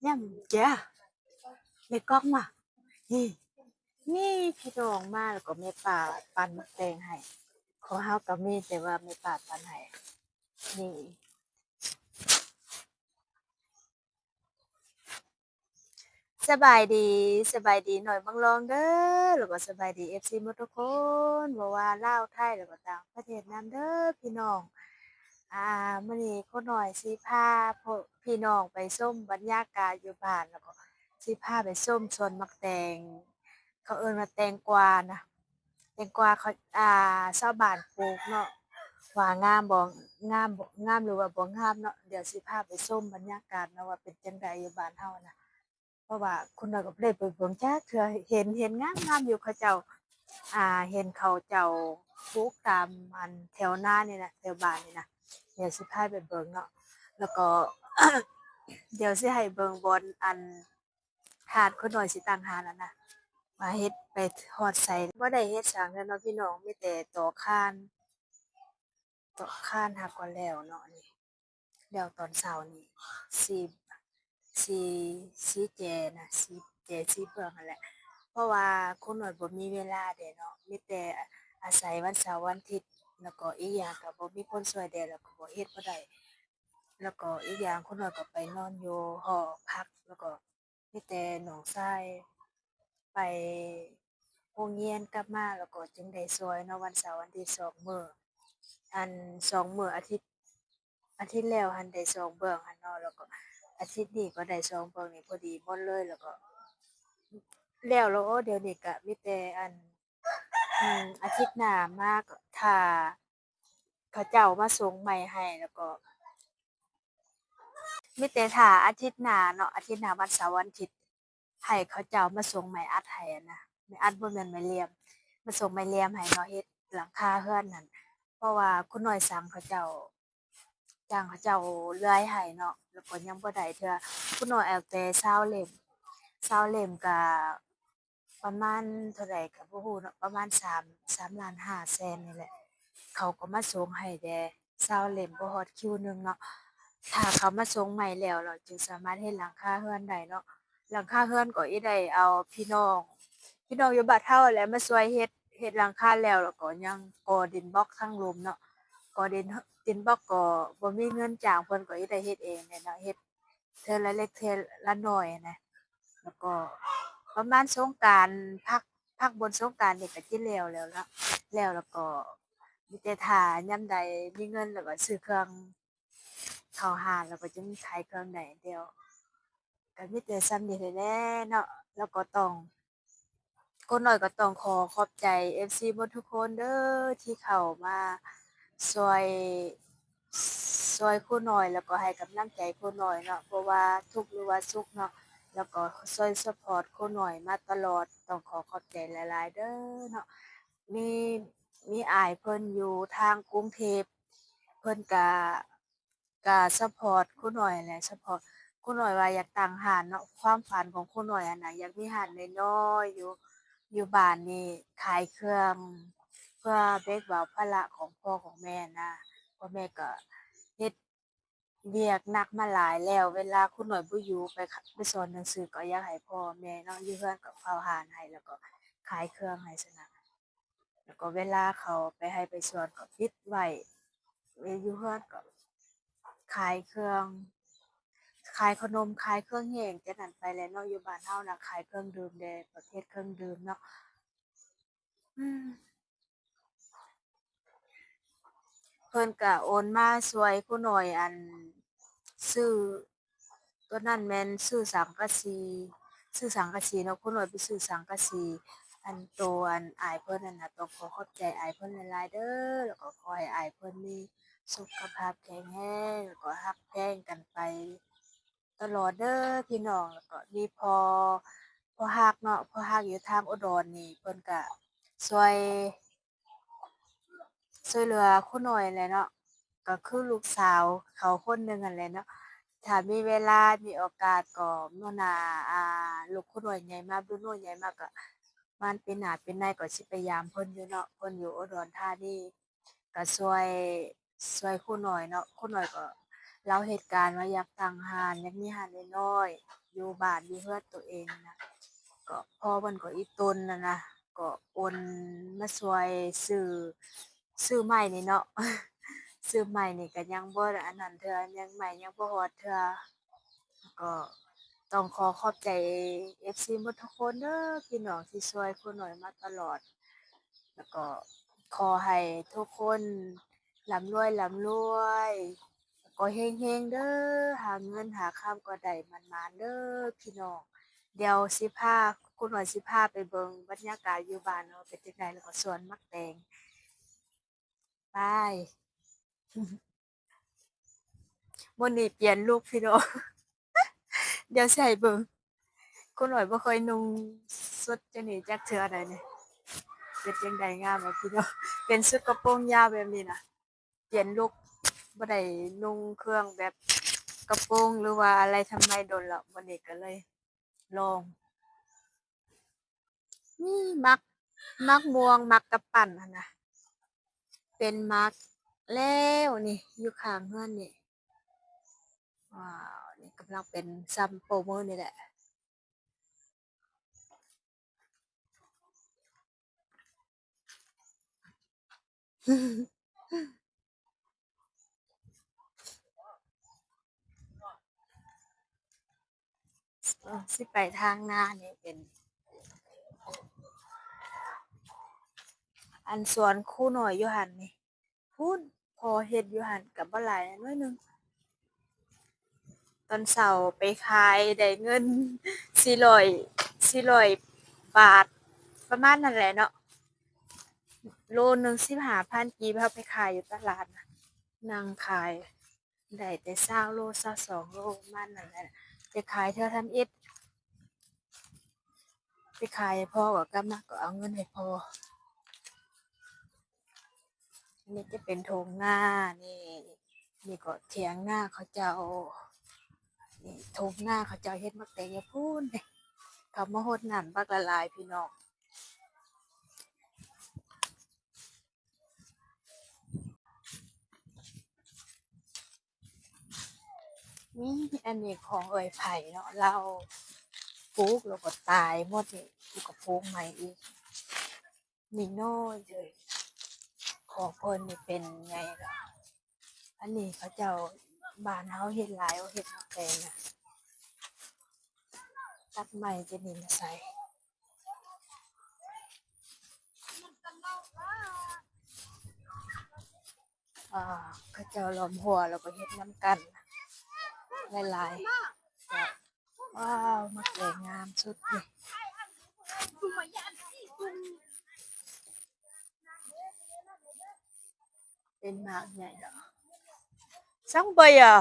ຍຳເຈ້ຍ ເລກອກມາ ນີ້ ນີ້ ພີ່ນ້ອງມາ ແລ້ວກໍແມ່ປ້າປັ່ນໝາກແຕງໃຫ້. ຂອງເຮົາກໍມີ ແຕ່ວ່າແມ່ປ້າປັ່ນໃຫ້ ນີ້. ສະບາຍດີ ສະບາຍດີນ້ອຍບັງລອງເດີ້ ແລ້ວກໍສະບາຍດີເອັຟຊີໝົດທຸກຄົນ ບໍ່ວ່າລາວ ໄທ ແລ້ວກໍຕ່າງປະເທດນຳເດີ້ພີ່ນ້ອງ. ອ່າ ມື້ນີ້ຄູນ້ອຍຊິພາພວກພີ່ນ້ອງໄປຊົມບັນຍາກາດຢູ່ບ້ານ ແລ້ວກໍຊິພາໄປຊົມສວນໝາກແຕງ ເຂົາເອີ້ນວ່າແຕງກວານະ ແຕງກວາເຂົາ ອ່າ ຊາວບ້ານປູກເນາະ ວ່າງາມບໍ່ ງາມບໍ່ ງາມ ຫຼືວ່າບໍ່ງາມເນາະ. ດຽວຊິພາໄປຊົມບັນຍາກາດເນາະ ວ່າເປັນຈັ່ງໃດຢູ່ບ້ານເຮົານະ ເພາະວ່າຄຸນນ້ອຍກໍບໍ່ໄດ້ໄປເບິ່ງຈັກເທື່ອ ເຫັນ ເຫັນງາມໆຢູ່ ເຂົາເຈົ້າ ອ່າ ເຫັນເຂົາເຈົ້າປູກຕາມອັນແຖວນານີ້ນະ ແຖວບ້ານນີ້ນະ. ດຽວຊິພາໄປເບິ່ງເນາະ ແລ້ວກໍ ດຽວຊິໃຫ້ເບິ່ງບ່ອນອັນ ຮ້ານຄຸນນ້ອຍຊິຕັ້ງຮ້ານຫັ້ນນະ ວ່າເຮັດໄປຮອດໃສ. ບໍ່ໄດ້ເຮັດຫຍັງເດີເນາະພີ່ນ້ອງ ມີແຕ່ຕໍ່ຄານ ຕໍ່ຄານຫາກໍແລ້ວເນາະ. ນີ້ ແລ້ວຕອນເຊົ້ານີ້ ສີ ສີ ສີແຈນະ ສີແຈ ສີເບືອງຫັ້ນແຫຼະ ເພາະວ່າຄຸນນ້ອຍບໍ່ມີເວລາເດ້ເນາະ ມີແຕ່ອາໄສວັນເສົາວັນອາທິດ ແລ້ວກໍອີກຢ່າງກໍບໍ່ມີຄົນຊ່ວຍແດ່ ແລ້ວກໍບໍ່ເຮັດບໍ່ໄດ້ ແລ້ວກໍອີກຢ່າງຄຸນນ້ອຍກໍໄປນອນຢູ່ຫໍພັກ ແລ້ວກໍ ມີແຕ່ນ້ອງຊາຍໄປໂຮງຮຽນກັບມາ ແລ້ວກໍຈຶ່ງໄດ້ຊ່ອຍເນາະ ວັນເສົາວັນອາທິດສອງມື້ ອັນສອງມື້ອາທິດ ອາທິດແລ້ວຫັ້ນໄດ້ສອງເບືອງຫັ້ນເນາະ ແລ້ວກໍອາທິດນີ້ກໍໄດ້ສອງເບືອງນີ້ພໍດີໝົດເລີຍ ແລ້ວກໍແລ້ວ ແລ້ວ ໂອ້ ດຽວນີ້ກະມີແຕ່ອັນ ອາທິດໜ້າມາກໍຖ້າ ເຂົາເຈົ້າມາສົ່ງໃໝ່ໃຫ້ ແລ້ວກໍມີແຕ່ຖ້າອາທິດໜ້າເນາະ ອາທິດໜ້າວັນເສົາວັນອາທິດ ໃຫ້ເຂົາເຈົ້າມາສົ່ງໄມ້ອັດໃຫ້ຫັ້ນນະ ໄມ້ອັດບໍ່ແມ່ນໄມ້ລຽມ ມາສົ່ງໄມ້ລຽມໃຫ້ເນາະ ເຮັດຫຼັງຄາເຮືອນຫັ້ນ ເພາະວ່າຄຸນນ້ອຍສັ່ງເຂົາເຈົ້າ ຈ້າງເຂົາເຈົ້າເລື່ອຍໃຫ້ເນາະ ແລ້ວກໍຍັງບໍ່ໄດ້ເທື່ອ ຄຸນນ້ອຍເອົາແຕ່ຊາວເຫຼັ້ມ ຊາວເຫຼັ້ມກະ ປະມານເທົ່າໃດກໍບໍ່ຮູ້ເນາະ ປະມານສາມ ສາມລ້ານຫ້າແສນນີ້ແຫຼະ ເຂົາກໍມາສົ່ງໃຫ້ແດ່ຊາວເຫຼັ້ມ ບໍ່ຮອດຄິວໜຶ່ງເນາະ ຖ້າເຂົາມາສົ່ງໃໝ່ແລ້ວ ແລ້ວຈຶ່ງສາມາດເຮັດຫຼັງຄາເຮືອນໄດ້ເນາະ ຫຼັງຄາເຮືອນກໍອີໄດ້ເອົາພີ່ນ້ອງ ພີ່ນ້ອງຢູ່ບ້ານເຮົາແຫຼະມາຊ່ວຍເຮັດ ເຮັດຫຼັງຄາແລ້ວ ແລ້ວກໍຍັງກໍ່ດິນບລັອກທາງລຸ່ມເນາະ ກໍ່ດິນ ດິນບລັອກກໍບໍ່ມີເງິນຈ້າງເພິ່ນ ກໍອີໄດ້ເຮັດເອງແຫຼະເນາະ ເຮັດ ເທື່ອລະເລັກເທື່ອລະນ້ອຍນະ ແລ້ວກໍປະມານສົງການ ພັກ ພັກບຸນສົງການນີ້ກໍຊິແລ້ວແລ້ວເນາະ ແລ້ວ ແລ້ວກໍມີແຕ່ຖ້າຍາມໃດມີເງິນ ແລ້ວກໍຊື້ເຄື່ອງເຂົ້າຮ້ານ ແລ້ວກໍຈຶ່ງຂາຍເຄື່ອງໄດ້ ແລ້ວກໍມີແຕ່ສ່ຳນີ້ແຫຼະເນາະ ແລ້ວກໍຕ້ອງ ຄູນ້ອຍກໍຕ້ອງຂໍຂອບໃຈເອັຟຊີໝົດທຸກຄົນເດີ້ ທີ່ເຂົ້າມາຊ່ວຍ ຊ່ວຍຄູນ້ອຍ ແລ້ວກໍໃຫ້ກຳລັງໃຈຄູນ້ອຍເນາະ ບໍ່ວ່າທຸກຫຼືວ່າສຸກເນາະ ແລ້ວກໍຊ່ວຍຊັບພອດຄູນ້ອຍມາຕະຫຼອດ ຕ້ອງຂໍຂອບໃຈຫຼາຍໆເດີ້ເນາະ ມີ ມີອ້າຍເພິ່ນຢູ່ທາງກຸງເທບ ເພິ່ນກະ ກະຊັບພອດຄູນ້ອຍແຫຼະ ຊັບພອດຄູນ້ອຍວ່າຢາກຕັ້ງຮ້ານເນາະ ຄວາມຝັນຂອງຄູນ້ອຍຫັ້ນນະ ຢາກມີຮ້ານນ້ອຍໆຢູ່ ຢູ່ບ້ານນີ້ຂາຍເຄື່ອງ ເພື່ອແບ່ງເບົາພາລະຂອງພໍ່ຂອງແມ່ນະ ພໍ່ແມ່ກໍເຮັດວຽກໜັກມາຫຼາຍແລ້ວ ເວລາຄູນ້ອຍບໍ່ຢູ່ໄປ ໄປສອນໜັງສື ກໍຢາກໃຫ້ພໍ່ແມ່ເນາະ ຢູ່ເຮືອນກໍເຝົ້າຮ້ານໃຫ້ ແລ້ວກໍຂາຍເຄື່ອງໃຫ້ຊັ້ນນະ. ແລ້ວກໍເວລາເຂົາໄປໄຮ່ໄປສວນກໍປິດໄວ້ ຢູ່ເຮືອນກໍຂາຍເຄື່ອງ ຂາຍຂະໜົມ ຂາຍເຄື່ອງແຫ້ງ ຈັ່ງນັ້ນໄປແຫຼະເນາະ ຢູ່ບ້ານເຮົານະ ຂາຍເຄື່ອງດື່ມແດ່ ປະເພດເຄື່ອງດື່ມເນາະ ອືມ ເພິ່ນກະໂອນມາຊ່ວຍຄູນ້ອຍ ອັນ ຊື້ ໂຕນັ້ນແມ່ນຊື້ສັງກະສີ ຊື້ສັງກະສີເນາະ ຄູນ້ອຍໄປຊື້ສັງກະສີ ອັນໂຕອັນອ້າຍເພິ່ນນັ້ນນະ ຕ້ອງຂໍຂອບໃຈອ້າຍເພິ່ນຫຼາຍໆເດີ້ ແລ້ວກໍຂໍໃຫ້ອ້າຍເພິ່ນມີສຸຂະພາບແຂງແຮງ ແລ້ວກໍຮັກແພງກັນໄປຕະຫຼອດເດີ້ພີ່ນ້ອງ ແລ້ວກໍມີພໍ່ ພໍ່ຮັກເນາະ ພໍ່ຮັກຢູ່ທາງອຸດອນນີ້ ເພິ່ນກະຊ່ວຍ ຊ່ວຍເຫຼືອຄູນ້ອຍແຫຼະເນາະ ກໍຄືລູກສາວເຂົາຄົນໜຶ່ງຫັ້ນແຫຼະເນາະ ຖ້າມີເວລາມີໂອກາດກໍມື້ໜ້າ ອ່າ ລູກຄູນ້ອຍໃຫຍ່ມາ ບຣູໂນໃຫຍ່ມາ ກໍປະມານປີໜ້າປີໃນກໍຊິໄປຢາມເພິ່ນຢູ່ເນາະ ເພິ່ນຢູ່ອຸດອນທານີ ກໍຊ່ວຍ ຊ່ວຍຄູນ້ອຍເນາະ ຄູນ້ອຍກໍ ລາວເຮັດການວ່າຢາກຕັ້ງຮ້ານ ຢາກມີຮ້ານນ້ອຍໆ ຢູ່ບ້ານຢູ່ເຮືອນໂຕເອງນະ ກໍພໍ່ເພິ່ນກໍອີ່ຕົນນະນະ ກໍໂອນມາຊ່ວຍຊື້ ຊື້ໄມ້ນີ້ເນາະ ຊື້ໄມ້ນີ້ກໍຍັງບໍ່ອັນນັ້ນເທື່ອ ຍັງໄມ້ຍັງບໍ່ຮອດເທື່ອ ກໍຕ້ອງຂໍຂອບໃຈເອັຟຊີໝົດທຸກຄົນເດີພີ່ນ້ອງ ທີ່ຊ່ວຍຄູນ້ອຍມາຕະຫຼອດ ແລ້ວກໍຂໍໃຫ້ທຸກຄົນລ່ຳລວຍ ລ່ຳລວຍ ແລ້ວກໍເຮັງໆເດີ ຫາເງິນຫາຄຳກໍໄດ້ໝານໆເດີພີ່ນ້ອງ. ດຽວຊິພາ ຄູນ້ອຍຊິພາໄປເບິ່ງບັນຍາກາດຢູ່ບ້ານວ່າເປັນຈັ່ງໃດ ແລ້ວກໍສວນໝາກແຕງ ໄປ. ມື້ນີ້ປ່ຽນລຸກພີ່ນ້ອງ ດຽວຊິໃຫ້ເບິ່ງ ຄູນ້ອຍບໍ່ເຄີຍນຸ່ງຊຸດຈັ່ງນີ້ຈັກເທື່ອໃດນີ້ ເປັນຈັ່ງໃດ ງາມບໍ່ພີ່ນ້ອງ ເປັນຊຸດກະໂປງຍາວແບບນີ້ນະ ປ່ຽນລຸກ ບໍ່ໄດ້ນຸ່ງເຄື່ອງແບບກະໂປງ ຫຼືວ່າອາໄລທຳໄມດົນແລ້ວ ມື້ນີ້ກໍເລີຍລອງ. ນີ້ໝາກ ໝາກມ່ວງ ໝາກກະປັ່ນຫັ້ນນະ ເປັນໝາກແລ້ວນີ້ ຢູ່ຂ້າງເຮືອນນີ້ ວ້າວ ນີ້ກຳລັງເປັນຊ່ຳໂປມືນີ້ແຫຼະ. ເອີ ຊິໄປທາງໜ້ານີ້ເປັນ ອັນສວນຄູນ້ອຍຢູ່ຫັ້ນນີ້ ພຸ້ນ ພໍເຮັດຢູ່ຫັ້ນກໍບໍ່ຫຼາຍ ໜ້ອຍໜຶ່ງ. ຕອນເຊົ້າໄປຂາຍໄດ້ເງິນສີ່ຮ້ອຍ ສີ່ຮ້ອຍບາດ ປະມານນັ້ນແຫຼະເນາະ ໂລໜຶ່ງສິບຫ້າພັນກີບ ເຮົາໄປຂາຍຢູ່ຕະຫຼາດນະ ນັ່ງຂາຍໄດ້ແຕ່ຊາວໂລ ຊາວສອງໂລ ປະມານນັ້ນແຫຼະ ໄປຂາຍເທື່ອທຳອິດ ໄປຂາຍໃຫ້ພໍ່ ກໍກັບມາກໍເອົາເງິນໃຫ້ພໍ່. ນີ້ຈະເປັນທົ່ງນາ ນີ້ ນີ້ກໍຖຽງນາເຂົາເຈົ້າ ນີ້ທົ່ງນາເຂົາເຈົ້າເຮັດໝາກແຕງຢູ່ພຸ້ນ ເຂົາມາຫົດນ້ຳບັກຫຼາຍໆ ພີ່ນ້ອງ. ນີ້ ອັນນີ້ຂອງເອື້ອຍໃຜເນາະ ລາວປູກແລ້ວກໍຕາຍໝົດ ນີ້ ປູກກະປູກໃໝ່ອີກ. ນີ້ນ້ອຍເລີຍ ຂອງເພິ່ນນີ້ເປັນໃຫຍ່ແລ້ວ. ອັນນີ້ເຂົາເຈົ້າ ບ້ານເຮົາເຮັດຫຼາຍ ເຮັດໝາກແຕງນະ ຕັດໄມ້ຈະນີ້ມາໃສ່ ອ່າ ເຂົາເຈົ້າລ້ອມຫົວແລ້ວກໍເຮັດນຳກັນຫຼາຍໆ ກໍ ວ້າວ ໝາກແຕງງາມສຸດເລີຍ ເປັນໝາກໃຫຍ່ເນາະ ສັງເບຍອະ.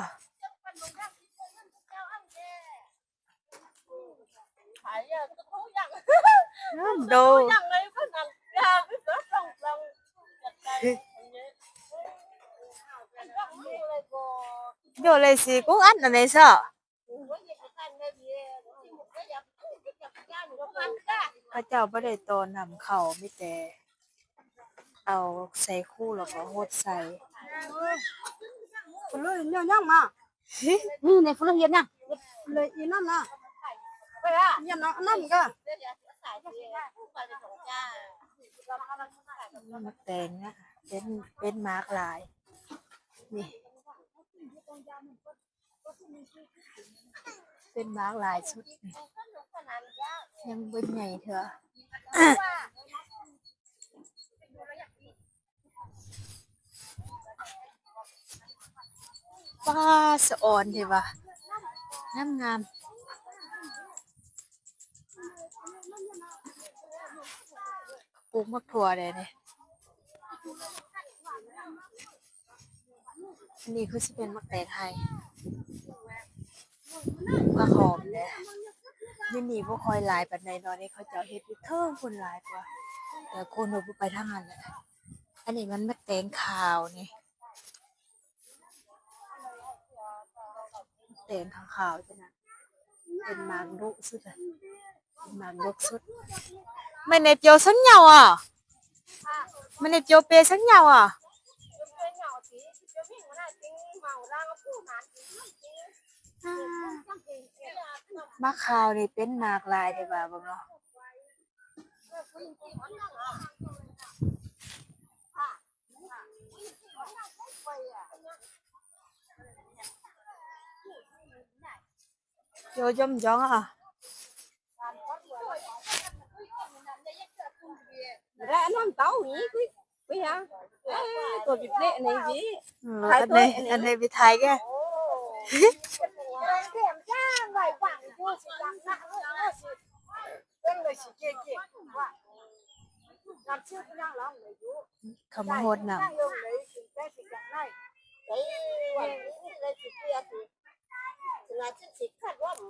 ໂດ ໂດເລຊິກຸອັນອັນໃດຊະ ເຂົາເຈົ້າບໍ່ໄດ້ຕໍ່ນ້ຳເຂົ້າ ມີແຕ່ເອົາໃສ່ຄູແລ້ວກໍຫົດໃສ່ ເລີຍເນຍຍັງມາ ນີ້ໃນພຸ້ນລະ ເຮັດຫຍັງ ເຮັດເລີຍອີນັ້ນນະ ເຮັດນຳກໍ ໝາກແຕງນະ ເປັນ ເປັນໝາກຫຼາຍ ນີ້ ເປັນໝາກຫຼາຍສຸດ ຍັງບໍ່ໃຫຍ່ເທື່ອ. ປ້າ ສະອອນເດ້ວ່າ ງາມໆ ປູກໝາກຖົ່ວແດ່ນີ້. ອັນນີ້ຄືຊິເປັນໝາກແຕງໄຮ່ ຜັກຫອມແດ່ ຢູ່ນີ້ບໍ່ຄ່ອຍຫຼາຍປານໃດເນາະ ນີ້ເຂົາເຈົ້າເຮັດຢູ່ເທິງພຸ້ນຫຼາຍກວ່າ ແຕ່ຄົນບໍ່ໄປທາງນັ້ນແຫຼະ. ອັນນີ້ມັນໝາກແຕງຂາວນີ້ ແຕງຂາວໆ ຈັ່ງນັ້ນ ເປັນໝາກດຸສຸດ ເປັນໝາກດົກສຸດ. ແມ່ນໄດ້ປຽວສັນຍາວອະ ແມ່ນໄດ້ປຽວເປສັນຍາວອະ. ມາຂາວນີ້ເປັນໝາກຫຼາຍເດ້ວ່າເບິ່ງເນາະ. ໂຍຍົມຢອງອະ ລະອັນນັ້ນເຕົານີ້ ເອີ ອັນນີ້ ອັນນີ້ໄປຖ່າຍແກ ເຂົາມາໂຫດນ້ຳ ເ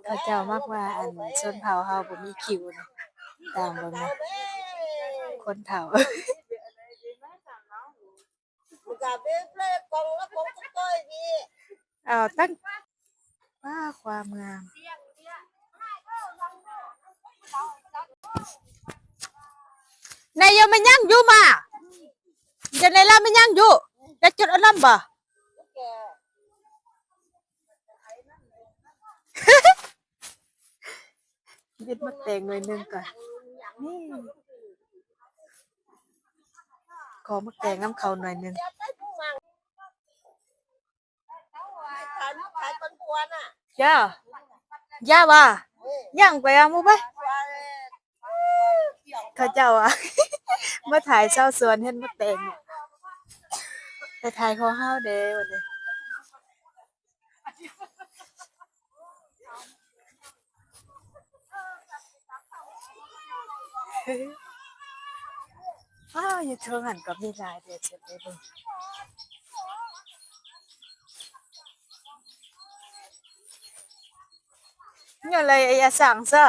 ຂົາເຈົ້າມັກວ່າ ອັນ ຊົນເຜົ່າເຮົາບໍ່ມີຄິວນະ ຕາມເບິ່ງນະ ຄົນເຖົ້າ. ເອົາຕັ້ງ ວ້າ ຄວາມງາມ ນາຍໂຍມາຍັງຢູ່ມາ ຈະໄດ້ລະມາຍັງຢູ່ ຈະຈຸດອາລອມບໍ່? ເດັດໝາກແຕງໜ່ວຍໜຶ່ງກ່ອນ ນີ້ ຂໍໝາກແຕງນຳເຂົາໜ່ວຍໜຶ່ງ ຈ້າ ຢ່າວ່າ ຍ່າງໄປເອົາໝູ່ໄປ ເຂົາເຈົ້າວ່າ ມາຖ່າຍຊາວສວນເຮັດໝາກແຕງ ໄປຖ່າຍຂອງເຮົາເດ້ບັດນີ້. ອ້າວ ຢູ່ເທິງຫັ້ນກໍມີຫຼາຍເດ້ ເຊີນໄປເບິ່ງ ຍອດເລີຍ ອາ ຢ່າສັ່ງເຊີ.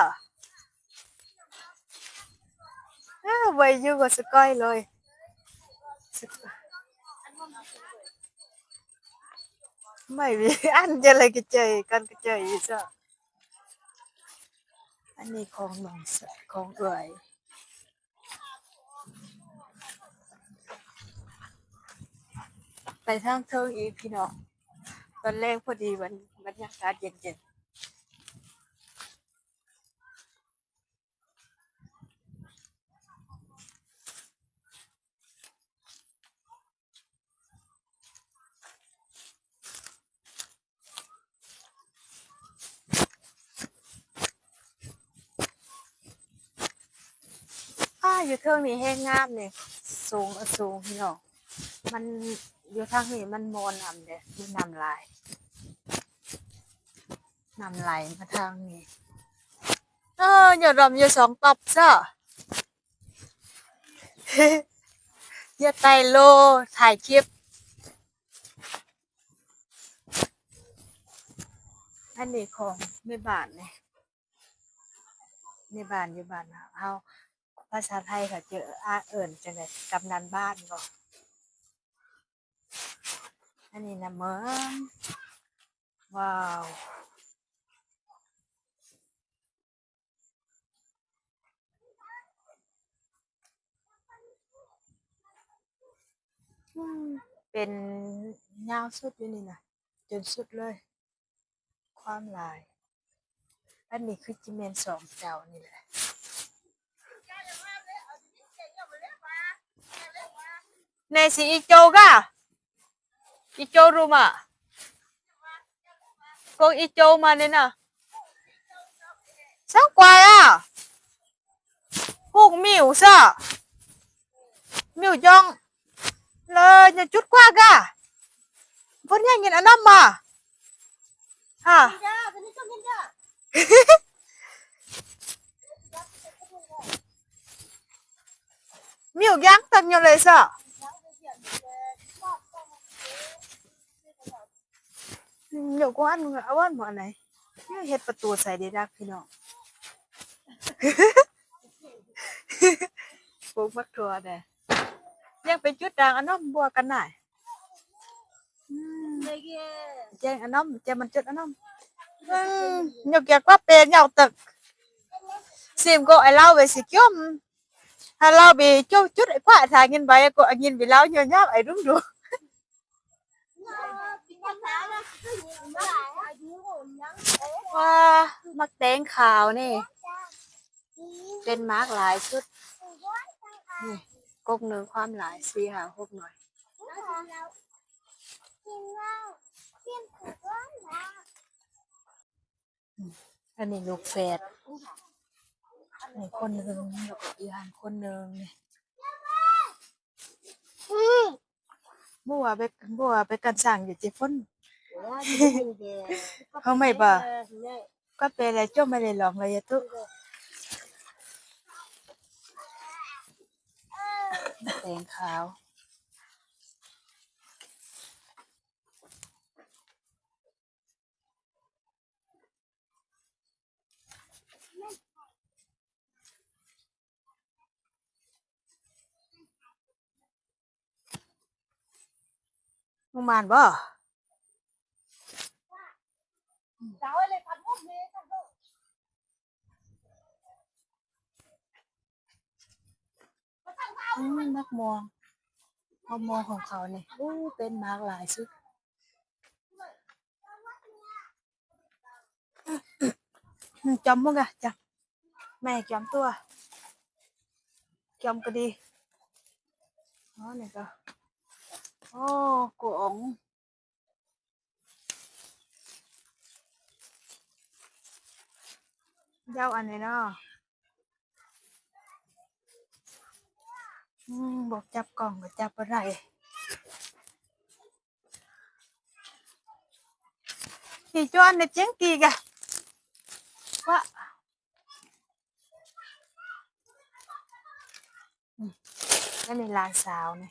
ເອີ ໄວຢູ່ກໍສະກອຍເລີຍ ໄມ່ມີອັນຈະເລີຍກະເຈີກັນກະເຈີຢູ່ຊະ. ອັນນີ້ຂອງນ້ອງ ຂອງເອື້ອຍ ໄປທາງເທິງອີກພີ່ນ້ອງ ຕອນແລງພໍດີ ບັນ ບັນຍາກາດເຢັນໆ. ອ້າ ຢູ່ເທິງນີ້ແຮງງາມນີ້ ສູງ ສູງພີ່ນ້ອງ ມັນ ຢູ່ທາງນີ້ມັນບໍ່ນ້ຳເດ້ ມີນ້ຳຫຼາຍ ນ້ຳໄຫຼມາທາງນີ້ ເອີ ຍອດດອມຢູ່ສອງຕອບຊະ. ເຮັດໄປໂລ ຖ່າຍຄລິບ ອັນນີ້ຂອງແມ່ບ້ານນີ້ ແມ່ບ້ານຢູ່ບ້ານເຮົາ ພາສາໄທເຂົາເອີ້ນ ອາ ເອີ້ນຈັ່ງໃດ ກຳນັນບ້ານບໍ? ອັນນີ້ນະເມີນ ວ້າວ ເປັນຍາວສຸດຢູ່ນີ້ນະ ຈົນສຸດເລີຍ ຄວາມຫຼາຍ ອັນນີ້ຄືຊິແມ່ນສອງເຈົ້ານີ້ແຫຼະ. ແນ່ຊິອີໂຈກະ Ijo rumah. Kong Ijo mane na? Sang kwai a. Kong miu sa. Miu jong. Le nya jut kwa ga. Pun nya ngin anam ma. Ha. Miu yang tang nya le sa. Nhổ của ăn, ăn món này. Nhổ hết bật tua xài để đạp thì nó. Bố mắc thua nè. Yang phải chút đang ăn nó bùa cắn này. Ừm. Chèn ăn nó, chèn mình chút ăn nó. Ừm, nhổ kia quá bền nhổ tật. Sim cô ai lau về xì kiôm. Hai lau bị chút chút ai phải thả nghìn bảy cô ai nghìn bị lau nhổ nháp ai đúng đủ. ວ້າ ໝາກແຕງຂາວນີ້ ເປັນໝາກຫຼາຍສຸດ. ນີ້ ກົກໜຶ່ງຄວາມຫຼາຍສີ່ຫ້າຫົກໜ່ວຍ. ອັນນີ້ລູກແຝດ ນີ້ຄົນໜຶ່ງ ແລ້ວກໍອີກຫັ້ນຄົນໜຶ່ງນີ້. ບໍ່ວ່າໄປ ບໍ່ວ່າໄປກັນຊ້າງຢູ່ຕິຝົນ. ເຮົາໄມ່ບໍ່ ກໍໄປແລ້ວຈົມໄປເລີຍລອງເລີຍຍາຕຸ ແຕງຂາວ. ບໍ່ມານບໍ່? ອືມ ໝາກມ່ວງ ໝາກມ່ວງຂອງເຂົານີ້ ໂອ້ ເປັນໝາກຫຼາຍສຸດ. ອືມ ຈຳເບິ່ງກະ ຈຳ ແມ່ຈຳຕົວະ ຈຳກະດີ. ອໍ ນີ້ກະ ໂອ້ ກວາງ ເຈົ້າ ອັນນີ້ເນາະ. ອືມ ບໍ່ຈັບກ້ອງກໍຈັບບໍ່ໄດ້. ທີ່ຈອນໄດ້ເຈັງກີກະ ວະ. ອືມ ອັນນີ້ຫຼານສາວນີ້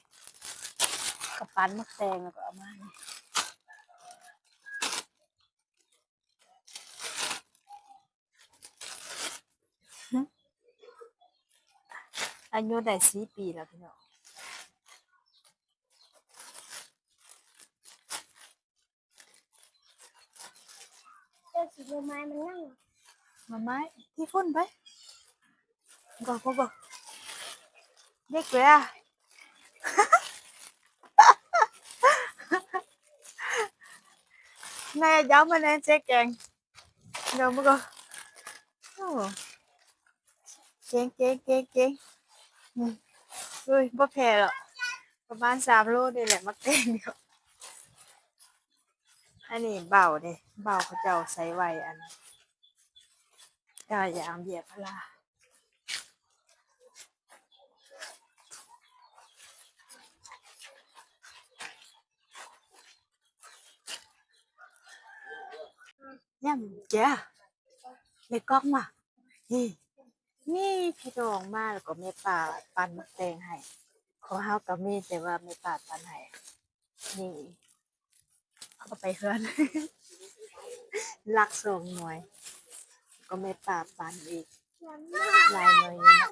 ກະປັ່ນໝາກແຕງແລ້ວກໍເອົາມານີ້. ອາຍຸໄດ້ສີ່ປີແລ້ວພີ່ນ້ອງ. ເຈົ້າຊິບໍ່ມາມັນຍັງ ມາໄມ້ທີ່ຝຸ່ນໄປ ບໍ່ ບໍ່ ບໍ່ ເດັກເວຍ ແມ່ເຈົ້າມາແນນເຈແກງ. ດອກມັນກໍ ໂອ້ ເກັ່ງໆໆໆ ອືມ ເອີຍ ບໍ່ແຜ່ດອກ ປະມານສາມໂລນີ້ແຫຼະ ໝາກແຕງນີ້. ອັນນີ້ເບົ້າເດ້ ເບົ້າເຂົາເຈົ້າໃສ່ໄວ້ ອັນ ກ້າຢາງເບ້ຍພາລາ. ຍຳເຈ້ຍ ເລກອກມາ ນີ້ ນີ້ພີ່ນ້ອງມາ ແລ້ວກໍແມ່ປ້າປັ່ນໝາກແຕງໃຫ້ ຂອງເຮົາກໍມີ ແຕ່ວ່າແມ່ປ້າປັ່ນໃຫ້ ນີ້ ເອົາໄປເຮືອນ ຫຼັກສອງໜ່ວຍ ກໍແມ່ປ້າປັ່ນອີກ ຫຼາຍໜ່ວຍຢູ່ເນາະ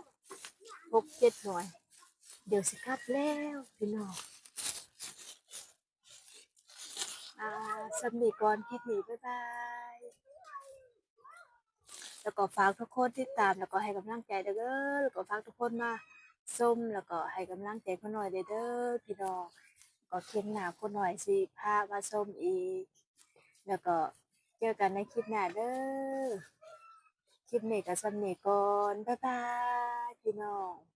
ຫົກເຈັດໜ່ວຍ. ດຽວຊິກັບແລ້ວພີ່ນ້ອງ ອ່າ ສ່ຳນີ້ກ່ອນ ຄລິບນີ້ ບາຍບາຍ. ແລ້ວກໍຝາກທຸກຄົນຕິດຕາມ ແລ້ວກໍໃຫ້ກຳລັງໃຈເດີ ແລ້ວກໍຝາກທຸກຄົນມາຊົມ ແລ້ວກໍໃຫ້ກຳລັງໃຈພໍ່ນ້ອຍເດີ ເດີພີ່ນ້ອງ. ກໍຄລິບໜ້າພໍ່ນ້ອຍຊິພາມາຊົມອີກ ແລ້ວກໍເຈີກັນໃນຄລິບໜ້າເດີ. ຄລິບນີ້ກໍສ່ຳນີ້ກ່ອນ ບາຍບາຍພີ່ນ້ອງ.